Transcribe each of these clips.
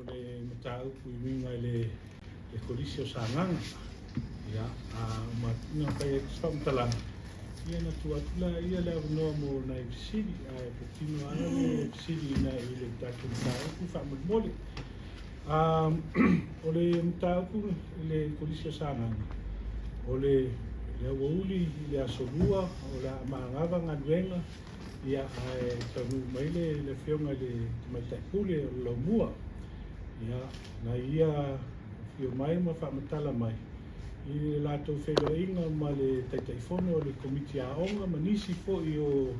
o le mataupu i uiga i le Kolisi o Sagaga. Ia, a uma atu ona fai atu se faamatalaga, ia ona tuu atu lea le avanoa mo nai fesili, ae patino lava le fesili i le tatou mataupu faamolemole. O le mataupu i le Kolisi o Sagaga, o le aoauli i le aso 2 o le a manava galuega, ia, ae taunuu mai le afioga i le Tamaitai Pule o le Laumua. Ia, na ia afio mai ma faamatala mai i le latou feiloaiga ma le Taitaifono o le Komiti Aoga ma nisi foi o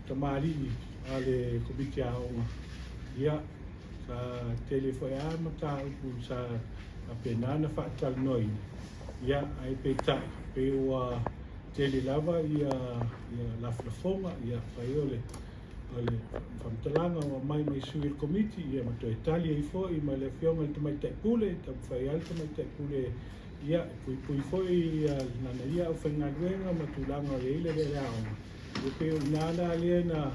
tamalii a le Komiti Aoga. Ia, sa tele foi lava mataupu sa faapena ona faatalanoaina, ia, ae peitai, pei ua tele lava ia lafolafoga, ia fai o le faamatalaga ua aumai mai sui o le Komiti, ia ma toe tali ai foi ma le afioga i le Tamaitai Pule, taumafai lava le Tamaitai Pule, ia, e puipui foi lana ia aufaigaluega ma tulaga o i ai le aoga. Ia pei o i ina la lea na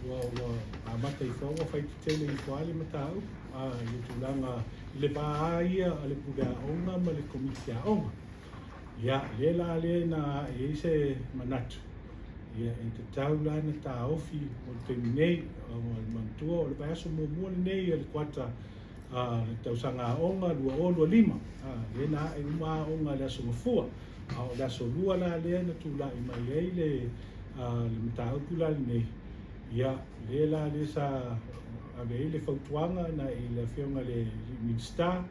ua amata ifo ua fai tetele ifo lava le mataupu i le tulaga i le va ia a le Pule Aoga ma le Komiti Aoga. Ia, lea la lea na ae ai se manatu, ia, e tatau la na taofi mo le taimi nei, ona o le manatua o le vaiaso muamua lenei o le kuata le tausaga aoga 2025, lea na ae uma aoga i le aso Gafua, a o le aso Lua la lea na tulai mai ai le mataupu la lenei. Ia, lea la lea sa ave ai le fautuaga na i le afioga i le Minisita,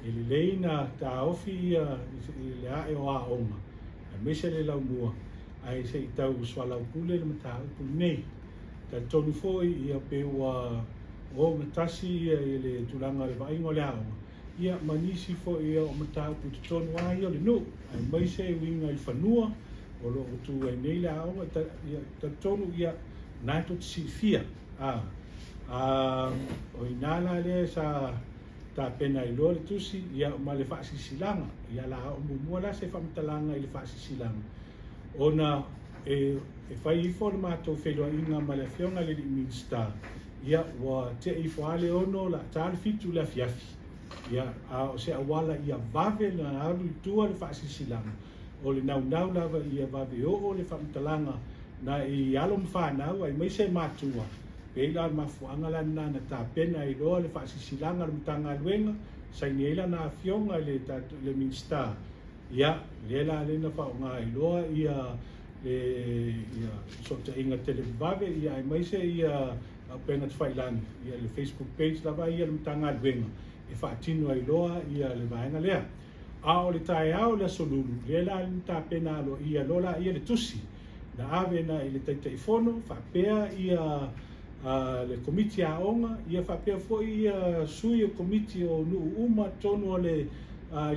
e lelei na taofi ia i le ae o aoga, aemaise le laumua, ae se i tau soalaupule le mataupu lenei. Talitonu foi ia pe ua ogatasi ia i le tulaga o le vaaiga o le aoga, ia ma nisi foi o mataupu i totonu lava ia o le nuu, aemaise e uiga i le fanua o lo o tu ai nei le aoga. Ia, talitonu ia, na e tou te silafia. O i ina la lea sa tapena ai loa le tusi, ia, ma le faasilasilaga. Ia, la oo muamua la se faamatalaga i le faasilasilaga, ona e fai ifo le matou feiloaiga ma le afioga i le alii Minisita, ia, ua tea ifo lava le 6 o le a ta le 7 i le afiafi. Ia, a o se auala ia vave na alu i tua le faasilasilaga, o le naunau lava ia vave oo le faamatalaga na i alo ma fanau aemaise matua. Pei la o le mafuaaga la lena na tapena ai loa le faasilasilaga a le Matagaluega, saini ai lana afioga i le Minisita. Ia, lea la lea na faaaoga ai loa ia le ia fesootaiga televavave, ia, aemaise ia upega tafailagi, ia le Facebook page lava ia a le Matagaluega e faatino ai loa ia le vaega lea. A o le taeao o le aso Lulu, lea la na tapena aloaia loa laia le tusi na ave na i le Taitaifono faapea ia le Komiti Aoga, ia faapea foi ia sui o Komiti o nuu uma totonu o le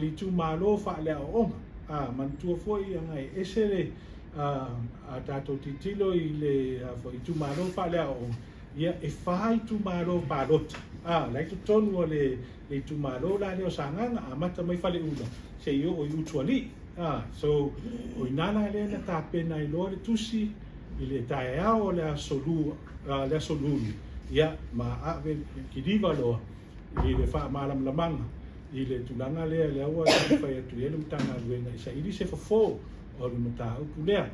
itumalo faaleaoaoga. Manatua foi ona e ese le a tatou tilotilo i le itumalo faaleaoaoga, ia e 4 itumalo palota la i totonu o le itumalo la lea o Sagaga, amata mai Faleula seia oo i Utualii. So o ina la lea na tapena ai loa le tusi i le taeao o le aso Lua, le aso Lulu, ia, ma ave kiliva loa i le faamalamalamaga i le tulaga lea, lea ua taumafai atu i ai le Matagaluega e saili se fofo o le mataupu lea.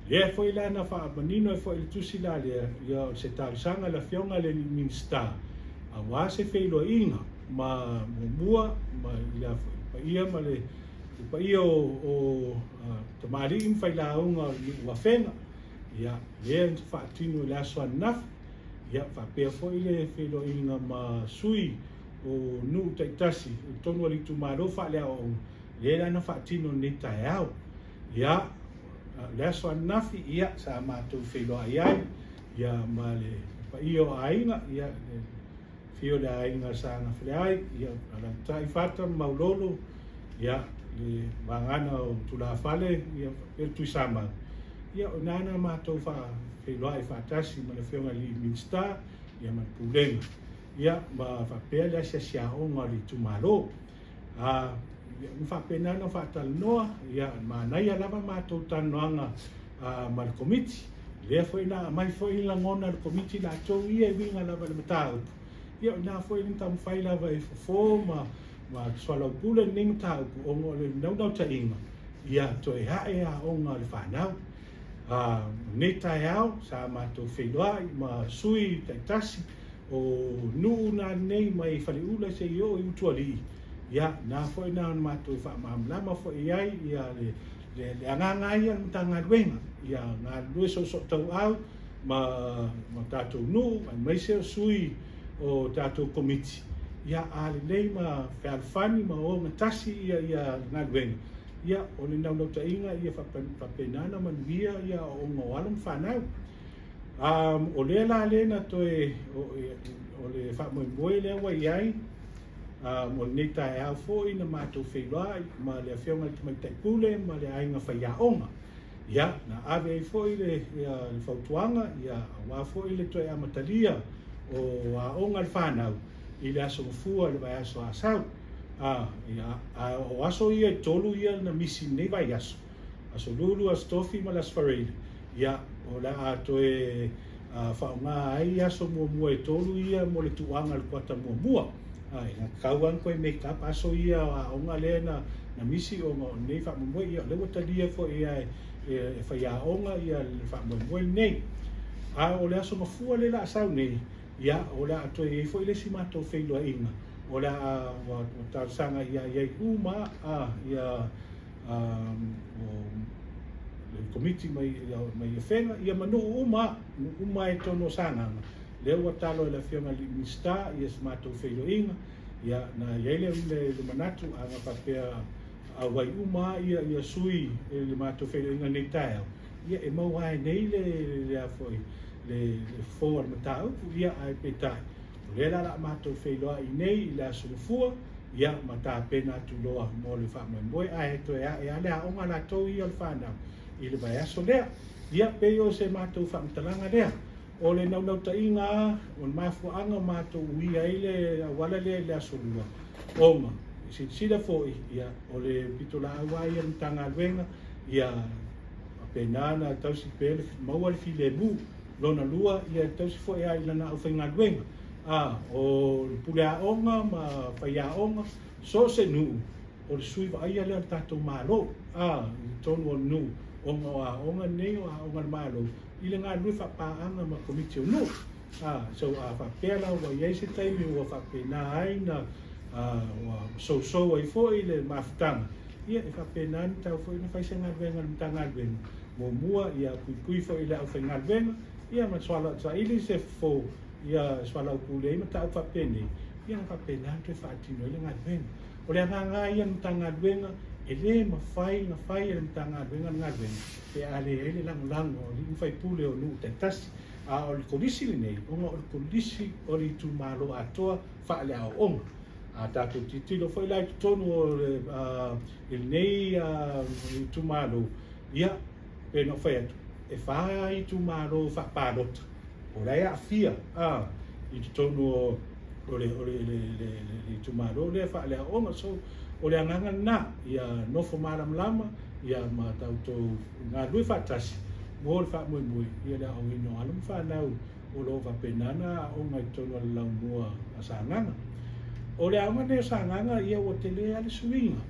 Lea foi la na faamanino ai foi le tusi la lea, ia, o se talosaga i le afioga i le Minisita aua se feiloaiga ma muamua ma i le paia ma le paia o tamalii ma failauga o le nuu Afega. Ia, lea na faatino i le aso ananafi. Ia, faapea foi le feiloaiga ma sui o nuu taitasi i totonu o le itumalo faaleaoaoga, lea la na faatino i lenei taeao. Ia, le aso ananafi, ia, sa matou feiloai ai, ia, ma le paia o aiga, ia, le afio o le aiga sa Gafaleai, ia, alaalatai Fata ma Maulolo, ia, le vagana o Tulafale, ia, faapea le Tuisamau. Ia, o i ina na matou faafeiloai faatasi ma le afioga i le Minisita, ia, ma le Pulega, ia, ma faapea le asiasi aoga o le itumalo. Na faapena ona faatalanoa, ia, manaia lava matou talanoaga ma le Komiti. Lea foi na aumai foi lagona a le Komiti latou ia e uiga lava i le mataupu. Ia o i ina foi le taumafai lava e fofo ma soalaupule lenei mataupu ona o le naunautaiga ia toe a'e aoga a le fanau. Lenei taeao sa matou feiloai ma sui taitasi o nuu na nei mai Faleula seia oo i Utualii. Ia na foi na matou faamalamalama foi i ai ia le agaga ia o le Matagaluega ia galulue soosootauau ma tatou nuu aemaise o sui o tatou Komiti. Ia a lelei ma fealofani ma ogatasi ia galuega, ia o le naunautaiga ia faapena ona manuia ia aoaoga o alo ma fanau. O lea la lea na toe o le faamoemoe lea ua i ai mo lenei taeao foi na matou feiloai ma le Afioga i le Tamaitai Pule ma le Aiga Faiaoga. Ia, na ave ai foi le fautuaga, ia, aua foi le toe amatalia o aoga a le fanau i le Aso Gafua i le vaiaso a sau. Ia, a o aso ia e 3 ia na misi i lenei vaiaso, Aso Lulu, Aso Tofi ma le Aso Faraile, ia, o le a toe faaaoga ai aso muamua e 3 ia mo le tuuaga o le kuata muamua. E tatau lava ona toe make up aso ia o aoga lea na misi ona o lenei faamoemoe. Ia o lea ua talia foi e faiaoga ia le faamoemoe lenei. A o le Aso Gafua lea o le a sau nei, ia o le a toe i ai foi le isi matou feiloaiga, o le a ua talosaga ia i ai uma ia le Komiti mai Afega ia ma nuu uma, nuu uma i totonu o Sagaga. Lea ua talo e le Afioga i le Minisita ia se matou feiloaiga. Ia na i ai le manatu a na faapea auai uma ia sui i le matou feiloaiga nei taeao, ia e maua ai nei le a foi le fofo o le mataupu. Ia ae peitai o lea la matou feiloai nei i le Aso Gafua, ia ma tapena atu loa mo le faamoemoe, ae toe ae lava le aoga latou ia o le fanau i le vaiaso lea. Ia pei o se matou faamatalaga lea. O le naunautaiga o le mafuaaga o matou uia ai le auala lea i le Aso Lua, ona silasila foi ia o le pitolaau lava ia a le Matagaluega ia faapena ona tausi pea le maua le filemu. Lona lua, ia tausi foi lava i lana aufaigaluega. O le pule aoga ma faiaoga, so o se nuu, o le sui vaaia lea o le tatou Malo i totonu o le nuu, ona o aoga nei o aoga a le Malo i le galulue faapaaga ma Komiti o nuu. So a faapea la ua i ai se taimi ua faapena ai na ua sousou ai foi le mafutaga, ia e faapena ona tatau foi ona fai se galuega a le Matagaluega. Muamua ia puipui foi i le aufaigaluega, ia ma saili se fofo, ia soalaupule ai mataupu faapenei, ia ona faapena ona toe faatino ai le galuega. O le agaga ia o le Matagaluega, e le mafai ona fai e le Matagaluega le galuega pe a leai le lagolago a alii ma faipule o nuu taitasi. A o le kolisi lenei, ona o le kolisi o le itumalo atoa faaleaoaoga. A tatou tilotilo foi la i totonu o lenei itumalo, ia, pei ona ou fai atu, e 4 itumalo faapalota o la e aafia i totonu o le itumalo lea faaleaoaoga. So, o le agaga lena, ia nofo malamalama ia ma tatou galulue faatasi mo le faamoemoe ia le aoaoina o alo ma fanau o lo o faapena ona aoga i totonu o le laumua a Sagaga. O le aoga lenei o Sagaga, ia ua tele lava le suiga.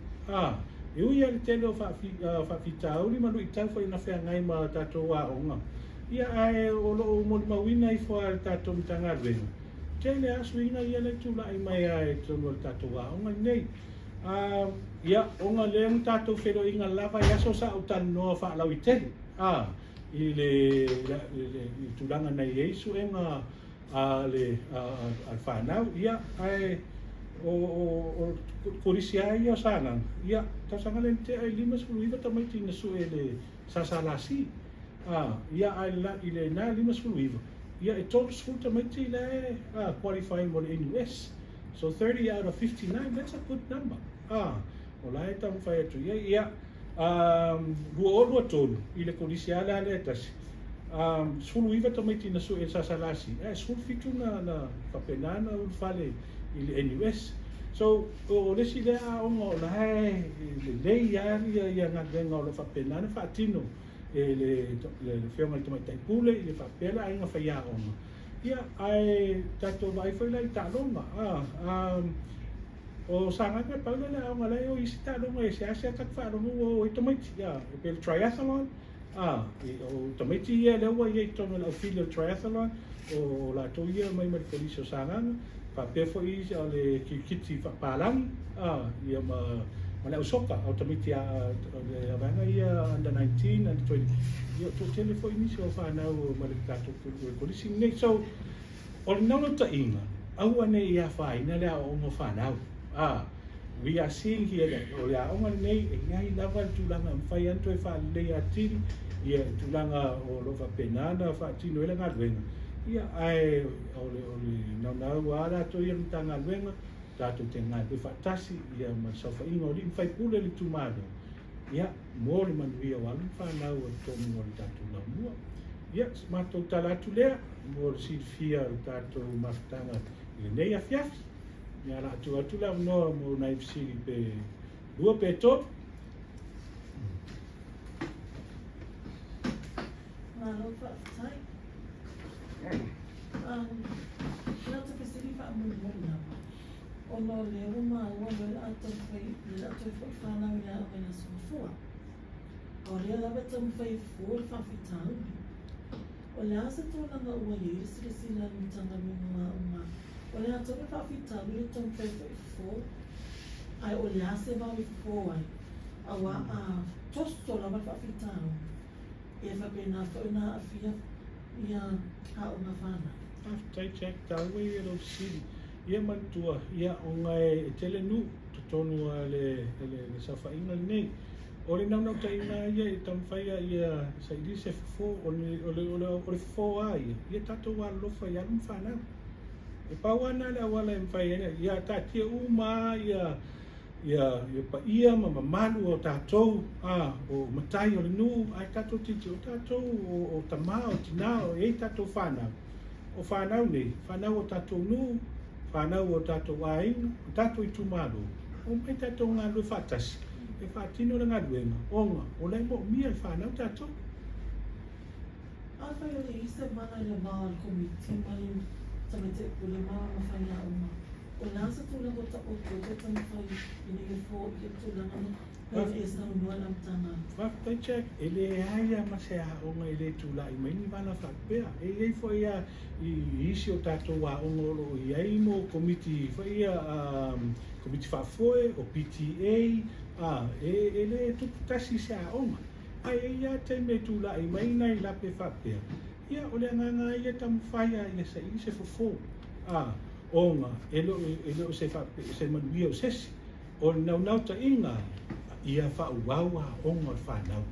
E ui lava i le tele o faafitauli ma luitau foi na feagai ma tatou aoga, ia ae o lo o molimauina ifo lava e le tatou Matagaluega, tele lava suiga ia e tulai mai lava i totonu o le tatou aoga lenei. Ia, ona lea na tatou feiloaiga lava i aso sa ou talanoa faalauaitele i le tulaga na i ai suega a le fanau, ia, ae o kolisi lava ia o Sagaga, ia, tausaga lea na tea e 59 tamaiti na sue e le SSLC, ia, ae i lena 59, ia, e 30 tamaiti la e qualify mo le NUS. So 30 out of 59, that's a good number. O la e taumafai atu i ai, ia, 2023 i le kolisi lava lea e tasi, 19 tamaiti na sue e le SSLC, ae 17 na faapena na ulufale i le NUS. So, o le isi lea aoga o la e lelei lava ia galuega o lo o faapena na faatino e le Afioga i le Tamaitai Pule, ia faapea le aiga faiaoga. Ia, ae tatou vaai foi la i taaloga, a, o Sagaga pau lea o le aoga la e o i isi taaloga e seasea ta te faalogo ua o ai tamaiti, a, e pei o le triathlon, a, o tamaiti ia lea ua i ai i totonu o le aufili o le triathlon, o latou ia mai ma le Kolisi o Sagaga, faapea foi isi o le kirikiti faapalagi, a, ia ma le ausoka, o tamaiti a, o le vaega ia under 19, under 20, ia o toatele foi nisi o fanau ma le tatou Kolisi lenei. So, o le naunautaiga, aua ne i afaina le aoaoga o fanau. We are seeing here that o le aoga lenei e i ai lava le tulaga e mafai lava ona toe faalelei atili ia le tulaga o lo o faapena ona faatino ai le galuega. Ia, ae o le, o le naunau lava latou ia o le Matagaluega, tatou te galulue faatasi ia ma le saofaiga o alii ma faipule o le itumalo, ia, mo le manuia o alo ma fanau o totonu o le tatou laumua. Ia, se matou tala atu lea mo le silafia o le tatou mafutaga i lenei afiafi. Ia, o le a tuu atu le avanoa mo nai fesili pe lua pe tolu. Malo faafetai. Na o se fesili faamulimuli lava, ona o lea ua maua o lea o le a taumafai, o le a toe foi fanau i le aoga i le Aso Gafua. A o lea lava e taumafai e fofo le faafitauli. O le a se tulaga ua i ai le silasila a le Matagaluega o Aoga, o le a tonu le faafitauli lea e taumafai foi e fofo, ae o le a se vao e fofo ai, aua a toso lava le faafitauli, e faapena foi ona aafia ia aoga fanau. Faafetai Jack, taua ia lou fesili. Ia manatua, ia ona e tele nuu totonu a le saofaiga lenei. O le naunautaiga ia e taumafai a ia saili se fofo, o le fofo lava ia, ia tatou alolofa i alo ma fanau. E pau lava lena le auala e mafai ai, ia taatia uma lava ia paia ma mamalu o tatou, o matai o le nuu, ae tatou tilotilo, o tatou o tama, o tina, o e i ai tatou fanau. O fanau nei, fanau o tatou nuu, fanau o tatou aiga, o tatou itumalo, omai tatou galulue faatasi e faatino le galuega, ona o la e moomia e fanau tatou. Afai o le i ai se vala i le va o le Komiti ma le Tamaitai Pule ma lona faiaoga, o le a se tulaga o taoto ai toe taumafai ina ia foia le tulaga na pei ona e saunoa i le amataga? Faafetai Jack, e leai lava ma se aoga e le tulai mai ni vala faapea. E i ai foi lava i isi o tatou aoga o lo o i ai mo komiti foi ia, komiti faafoe, o PTA, e le tupu tasi se aoga. Ae e i ai lava taimi e tulai mai nai lape faapea, ia o le agaga lava ia taumafai lava ia saili se fofo, ona e le o se se manuia o se isi. O le naunautaiga ia faaauau aoga o le fanau.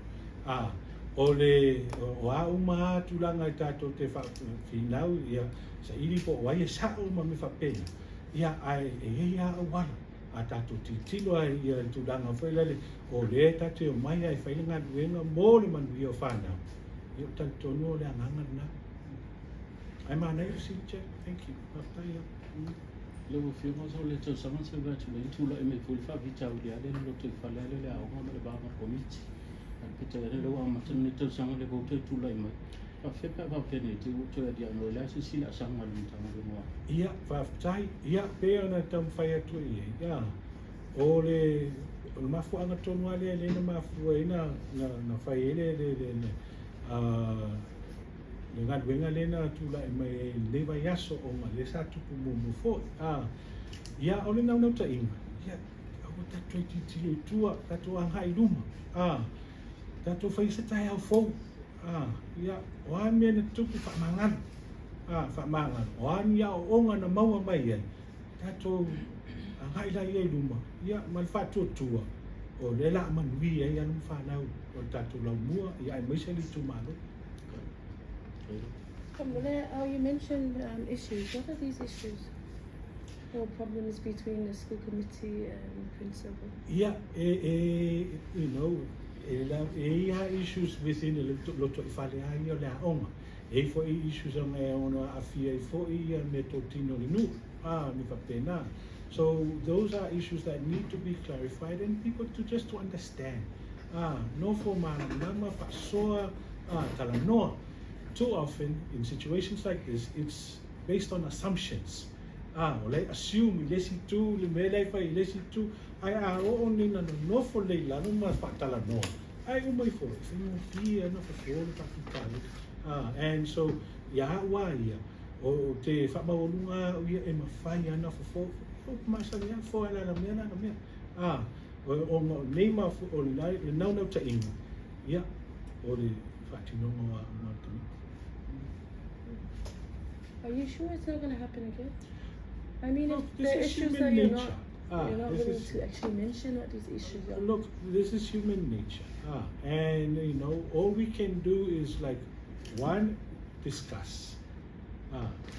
O le o a uma lava tulaga e tatou te faafinau ia saili po o ai e sao ma mea faapena, ia ae e i ai lava auala. A tatou tilotilo lava i le tulaga foi lele, o lea tatou te omai lava e fai le galuega mo le manuia o fanau, ia ou te talitonu o le agaga lena. Ae manaia le fesili Jack, thank you, faafetai lava. Lau Afioga sa o le tausaga na seu atu ai tulai mai foi le faafitauli lea le lotoifale lea le aoga ma le va ma le Komiti. Ae peitai ane lea ua amata lenei tausaga lea foi ua toe tulai mai. Faafefea pe a faapea nei te i ua toe aliae mai o le a se silaasaga a le Matagaluega o Aoga? Ia, faafetai. Ia, pei ona taumafai atu i ai, ia, o le, o le mafuaaga tonu lava lea lea na mafua ai na, na, na fai ai le, le, le, le, le galuega lea na tulai mai ai i lenei vaiaso ona lea sa tupu muamua foi. Ia, o le naunautaiga, ia, aua tatou toe tilotilo i tua, tatou agai i luma, tatou faia se taeao fou. Ia, o a mea na tupu faamagalo, faamagalo, o a ni aoaoga na maua mai ai, tatou agai laia i luma, ia, ma le faatuatua, o lea o le a manuia ai alo ma fanau o le tatou laumua, ia aemaise le itumalo. Oh, you mentioned issues. What are these issues or problems between the school committee and principal? Ia, e, e i ai lava issues within le lotoifale lava ia o le aoga. E i ai foi issues ona e ono aafia ai foi ia meatotino o le nuu, me faapena. So those are issues that need to be clarified and people to just to understand. Nofo malamalama, faasoa, talanoa. Too often in situations like this, it's based on assumptions. Ah, o la e assume i le isi itu le mea la e fai i le isi itu, ae a oo nei na nonofo lelei i lalo ma faatalanoa, ae uma ifo, e faigofie lava ona fofo le faafitauli. Ah, and so, ia au lava ia, o te faamaualuga lava au ia e mafai lava ona fofo, e masani lava fofo e le a le mea le a le mea. Ah, ona o nei o le naunautaiga, ia, o le faatinoga o aoga a le tamaiti. Are you sure it's not going to happen again? I mean, Look, if this the is issues human that you're nature. not, you're not this willing is- to actually mention what these issues are. Look, this is human nature. And you know, all we can do is like, one, discuss.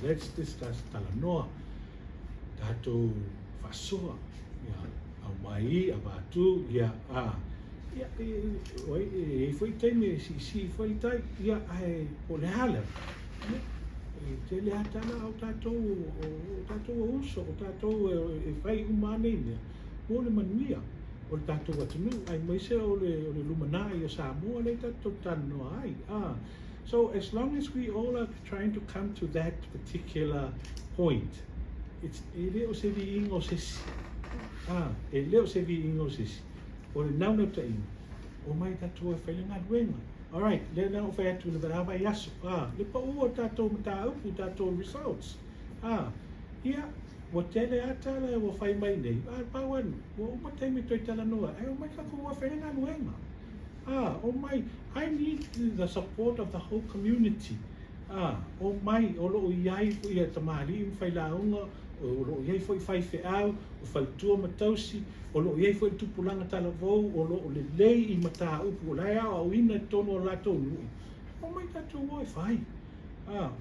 Let's discuss talanoa. Tatou faasoa. Ia, aumai, avatu, ia, ia, e, oi, e, e foi taimi e siisii foi le tai, ia, ae, po o le a lava. Ia, e tele lava tala a o tatou, o tatou o uso, o tatou e fai uma lava nei mea, mo le manuia o le tatou atunuu, aemaise o le lumanai o Samoa lea tatou te talanoa ai. So as long as we all are trying to come to that particular point, it's, e le o se viiga o se isi. E le o se viiga o se isi. O le naunautaiga, omai tatou e fai le galuega. Alright, lea na ou fai atu i le la vaiaso, le pau o tatou mataupu, tatou results. Ia, ua tele lava tala ua fai mai nei, a pau lava ua uma taimi toe talanoa ai, ae omai tatou e fai le galuega. Omai, I need the support of the whole community. Omai, o loo i ai ia tamalii ma failauga, o loo i ai foi faifeau, o faletua ma tausi, o loo i ai foi le tupulaga talavou, o loo lelei i mataupu, o la e aoaoina i totonu o latou nuu. Omai tatou o e fai.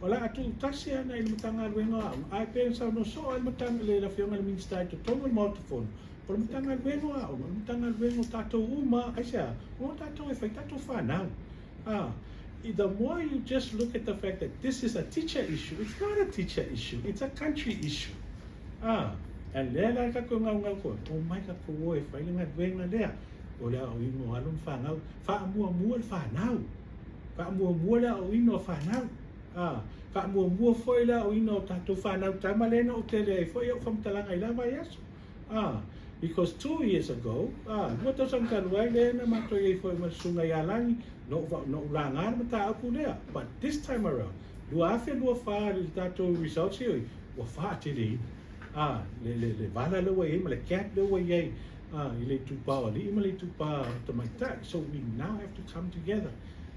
O le a tuutasi lava i le Matagaluega o Aoga, ae pei ona saunoa soo lava le Afioga i le Minisita i totonu o le Maota Fono, o le Matagaluega o Aoga, o le Matagaluega o tatou uma, aisea? O tatou e fai tatou fanau. The more you just look at the fact that this is a teacher issue, it's not a teacher issue, it's a country issue. And lea la tatou gaugau koe, omai tatou o e fai le galuega lea, o le aoaoina o alo ma fanau, faamuamua le fanau, faamuamua le aoaoina o fanau. Faamuamua foi le aoaoina o tatou fanau tama lea na ou tele ai foi au faamatalaga i la vaiaso. Because 2 years ago, 2 tausaga talu ai lea na matou i ai foi ma le susuga ia Lagi, na ou laga le mataupu lea. But this time around, 2024 le tatou results ia, ua faateleina. Le vala lea ua i ai ma le gap lea ua i ai i le itupa o alii ma le itupa o tamaitai. So we now have to come together.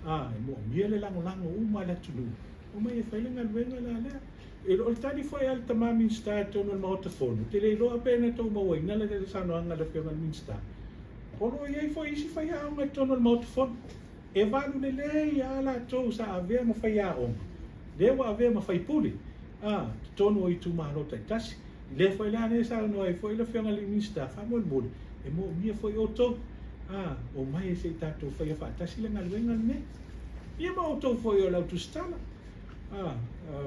E moomia le lagolago uma a le atunuu. Omai e fai le galuega la lea. E o le tali foi a le tama Minisita i totonu o le Maota Fono, te le iloa pe na tou mauaina le saunoaga a le Afioga i le Minisita. O lo o i ai foi isi faiaoga i totonu o le Maota Fono. E valu lelei lava latou sa avea ma faiaoga, lea ua avea ma faipule, totonu o itumalo taitasi. Lea foi la lea saunoa ai foi le Afioga i le Minisita, faamolemole, e moomia foi outou. Omai e se i tatou faia faatasi le galuega lenei. Ia ma outou foi o le au tusitala.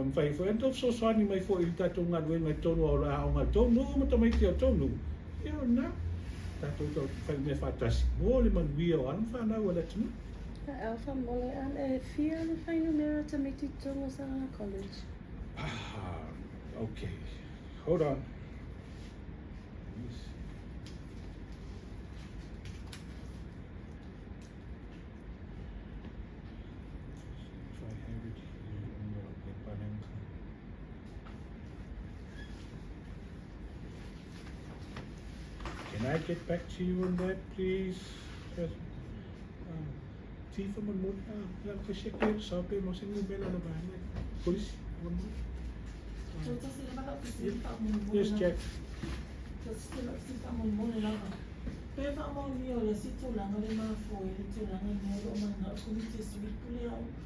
Mafai foi ona tou fesoasoani mai foi i le tatou galuega i totonu o aoga a le tou nuu ma tamaiti o le tou nuu. Ia o lena, tatou tau fai mea faatasi mo le manuia o alo ma fanau a le atunuu. Alpha Mole, e fia le fuainumera o tamaiti i totonu o Sagaga College? Okay, hold on. Let me see. If I have it here on the paper. Can I get back to you on that, please? Tifa mo mo la ka sheke sa pe mo se ngumela la ba na. Police one more. Yes, Jack. Pe faamaonia o le isi tulaga le mafua ai le tulaga lenei o loo manao le Komiti e sui le pule aoga.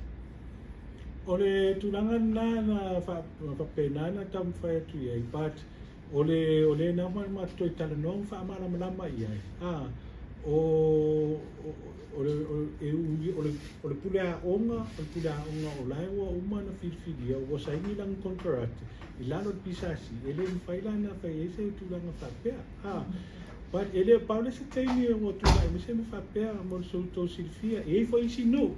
O le tulaga lena na faapena na taumafai atu i ai, but o le na ma matou talanoa ma faamalamalama i ai. O le pule aoga, o le pule aoga o la e ua uma ona filifilia, ua saini lana konekarate i lalo o le PSC, e le mafai la ona fai ai se tulaga faapea. But e le pau le se taimi ua tulai mai se mea faapea mo le tou silafia. E i ai foi isi nuu.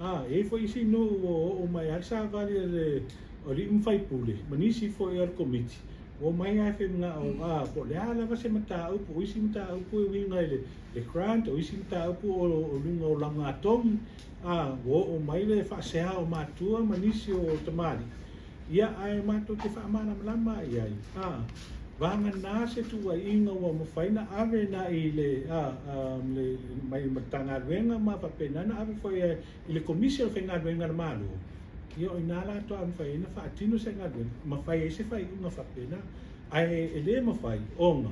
A, e i ai foi isi nuu ua oo mai lava le savali a le alii ma faipule ma nisi foi o le Komiti, ua omai lava e faimanao, a, po o le a lava se mataupu, o isi mataupu e uiga i le grant, o isi mataupu o luga o laugatogi, a, ua oo mai le faasea o matua ma nisi o tamalii, ia, ae matou te faamalamalama i ai, a, vagana se tuuaiga ua mafai ona ave agai le, a, le mai le Matagaluega ma faapena ona ave foi i le Komisi o le Faigaluega a le Malo, ia o i ina la faatoa mafai ai ona faatino se galuega ma fai ai se faaiuga faapena. Ae e le mafai ona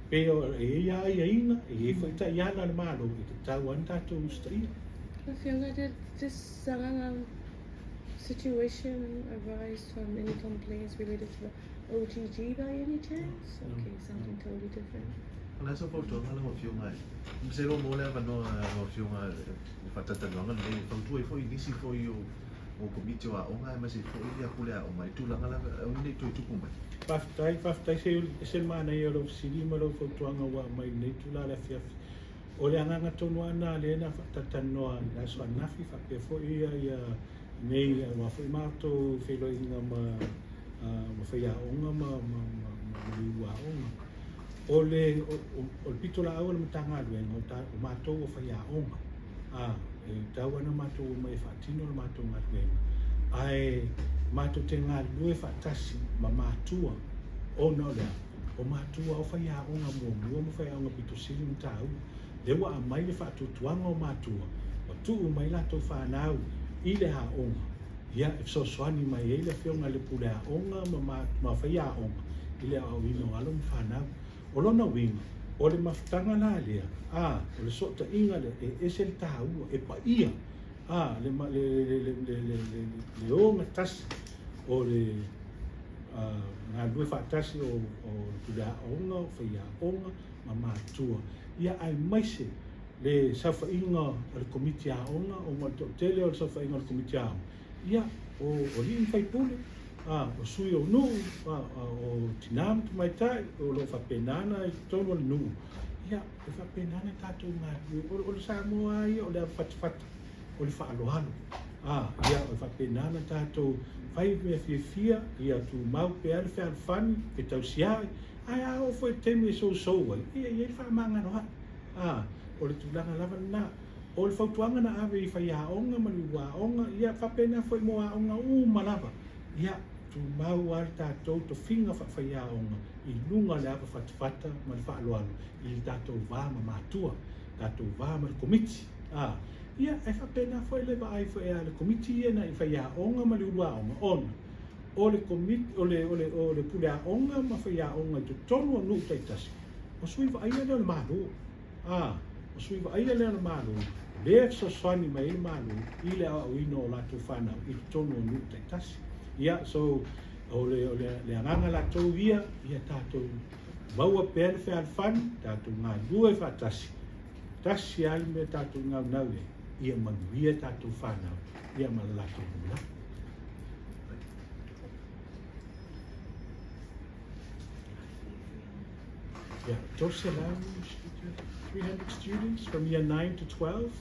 pei e i ai lava aiaiga, e i ai foi taiala a le Malo e tatau lava ona tatou usitaia. Afioga, did this Sagaga situation arise from any complaints related to the OGG by any chance? No. Okay, something No. totally different. O le a sau fautuaga lau Afioga e masalo mo le avanoa lau Afioga le faatalataloaga lenei e fautua ai foi i nisi foi o o Komiti o Aoga aemaise foi ia Pule Aoga i tulaga lava aua ne i toe tupu mai. Faafetai, faafetai se ese le manaia o lau fesili ma lau fautuaga ua aumai i lenei itula i le afiafi. O le agaga tonu lava lena lea na faatalatalanoa i le aso ananafi faapea foi ia nei aua foi matou feiloaiga ma ma faiaoga ma ma ma ma le uluaoga. O le o le pitolaau a le Matagaluega o ta o matou o faiaoga, a e tatau lava ona matou omai e faatino le matou galuega, ae matou te galulue faatasi ma matua ona o le a? O matua o faiaoga muamua ma faiaoga pito sili ona taua. Lea ua aumai le faatuatuaga o matua ua tuu mai latou fanau i le aoga, ia e fesoasoani mai ai le afioga i le pule aoga ma ma faiaoga i le aoaoina o alo ma fanau. O lona uiga, o le mafutaga la lea, a, o le sootaiga lea, e ese le taua, e paia, a, le le le le le le le le ogatasi o le galulue faatasi o o le pule aoga, o faiaoga ma matua, ia aemaise le saofaiga o le Komiti Aoga, ona o le toatele o le saofaiga o le Komiti Aoga, ia, o alii ma faipule, a, o sui o nuu, a, o tina ma tamaitai, o lo o faapena ona i totonu o le nuu, ia, e faapena ona tatou galulue. O le Samoa lava ia o le avafatafata, o le faaaloalo, a, ia, e faapena ona tatou fai mea fiafia, ia tumau pea le fealofani, fetausiai, ae a oo foi i le taimi e sousou ai, ia e i ai le faamagaloai. A, o le tulaga lava lena. O le fautuaga na ave i faiaoga ma le uluaoga, ia faapena foi mo aoga uma lava, ia tumau lava le tatou tofiga faafaiaoga i luga o le ava fatafata ma le faaaloalo i le tatou va ma matua, tatou va ma le Komiti. A, ia e faapena foi le vaai foi a le Komiti ia na i faiaoga ma le uluaoga, ona o le Komiti, o le, o le, o le pule aoga ma faiaoga i totonu o nuu taitasi, o sui vaaia lea o le Malo. A, o sui vaaia lea o le Malo, lea e fesoasoani mai ai le Malo i le aoaoina o latou fanau i totonu o nuu taitasi. Ia, so, o le, o le, le agaga latou ia, ia tatou maua pea le fealofani, tatou galulue faatasi, tasi lava le mea tatou naunau i ai, ia manuia tatou fanau, ia ma le latou lumanai. Yeah, 300 students from year 9 to 12.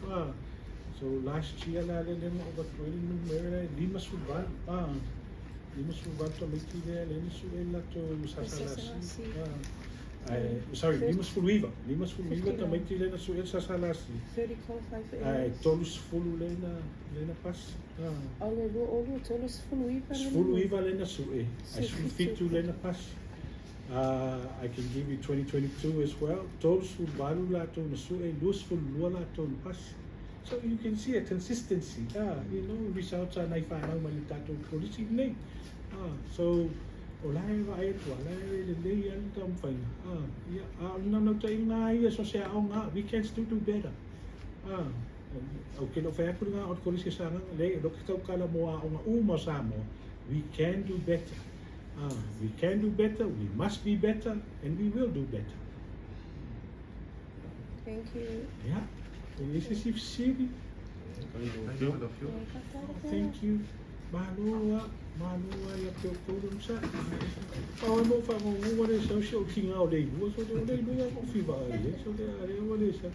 So last year la le le mo over 20 numera 58. 58 tamaiti lea le na sue latou SSLRC. Sorry, 59. 59 tamaiti lea na sue le SSLRC. 30 qualify for Ae AS. 30 lea na lea na pasi. O le 20 39 19 lea na sue, ae 17 lea na pasi. I can give you 2022 as well. 38 latou na sue, 22 latou na pasi. So you can see a consistency. Results a nai whanau mai le tatou kolisi nei. So o la e vaai atu a la e lelei a le taumafaiga. Ia, a o le naunautaiga ia so se aoga, we can still do better. Ou ke le o fai atu lena o le kolisi o Sagaga, leai, e le o ke taukala mo aoga uma o Samoa. We can do better. We can do better, we must be better, and we will do better. Thank you. Yeah. E ese si fesili. Thank you. Malo a, malo a ia te o koutou sa. O e mo whangongo le sau si o kinga o le ilua, so le o le ilua ia mo whiwa ai, so le a le o le sa.